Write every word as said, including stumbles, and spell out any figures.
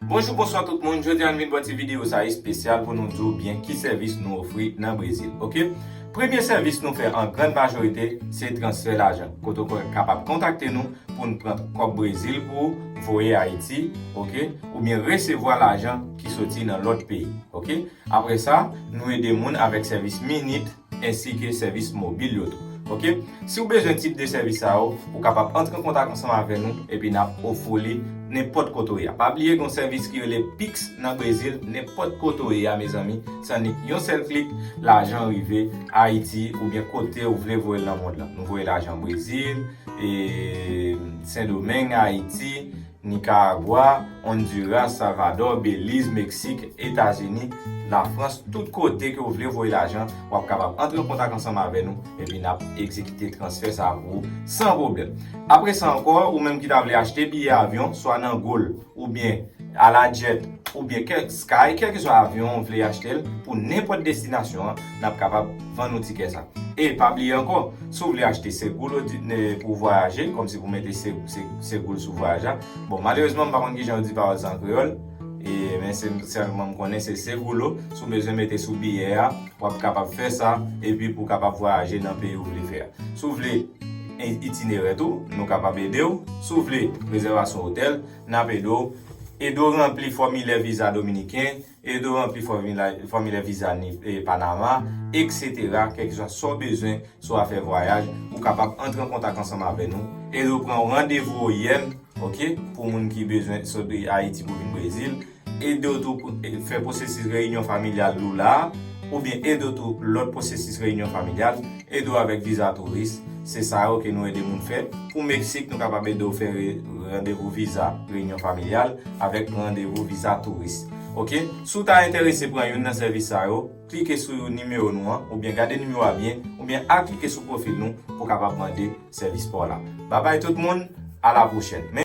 Bonjou, bonswa tout moun. Jodi a nou vin ba w ti videyo sa espesyal pou nou di w byen ki sèvis nou ofri nan Brezil, oke? Premye sèvis nou fè an grann majorite se transfè lajan, kote w kapab kontakte nou pou n pran kòb Brezil pou voye Ayiti, oke? Oubyen resevwa lajan ki soti nan lòt peyi, oke? Apre sa, nou ede moun avèk sèvis minit ensi ke sèvis mobil yo tou. Oke? Si w bezwen tip de sèvis sa yo, ou kapab antre an kontak ansanm avè nou epi n ap ofri w li nenpòt kote w ye a. Pa bliye gen yon sèvis ki rele Pix nan Brezil, nenpòt kote w ye a, mezanmi, se annik yon sèl klik, lajan rive Ayiti oubyen kote w vle voye l nan mond lan. Nou voye lajan Brezil, e, Sendomeng, Ayiti, Nikaragwa, Ondiras, Salvadò, Beliz, Meksik, Etazini, Lafrans, tout kote ke w vle voye lajan, w ap kapab antre an kontak ansanm avè nou, epi n ap egzekite transfè sa a pou ou san pwoblèm. Apre sa ankò, ou menm ki ta vle achte biyè avyon, swa nan Gold, oubyen Alajet, oubyen kèk Sky, kèlkeswa avyon w vle achte l, pou nenpòt destinasyon an, n ap kapab vann ou tikè sa. E pa bliye ankò, si w vle achte seguro di- ne- pou vwayaje, kòmsi pou mete se- se- seguro sou vwayaj la. Bon, malerezman, m pa konn kijan yo di pawòl sa an kreyòl, e, men se sèlman m konnen se seguro. Si w bezwen mete sou biyè a, w ap kapab fè sa, epi pou w kapab vwayaje nan peyi w vle fè a. Si w vle e- itinerè tou, nou kapab ede w. Si w vle rezèvasyon otèl, n ap ede w. Ede w ranpli fòmilè viza dominiken, ede w ranpli fòmilè, fòmilè viza ni- e, Panama, etsetera. Kèlkeswa sa w bezwen sou afè vwayaj, ou kapab antre an kontak ansanm avè nou. Ede w pran yon randevou O I M, oke, pou moun ki bezwen sot Ayiti pou vin Brezil. Ede w tou pou, e, fè pwosesis reyinyon familyal ou la, oubyen ede w tou lòt pwosesis reyinyon familyal, ede w avèk viza touris. Se sa yo ke nou ede moun fè. Pou Meksik, nou kapab ede w fè re- randevou viza reyinyon familyal avèk randevou viza touris. Oke? Si w ta enterese pran youn nan sèvis sa yo, klike sou nimewo nou an, oubyen gade nimewo a byen, oubyen al klike sou pwofil nou pou w kapab mande sèvis pa w la. Babay tout moun, a la pwochèn.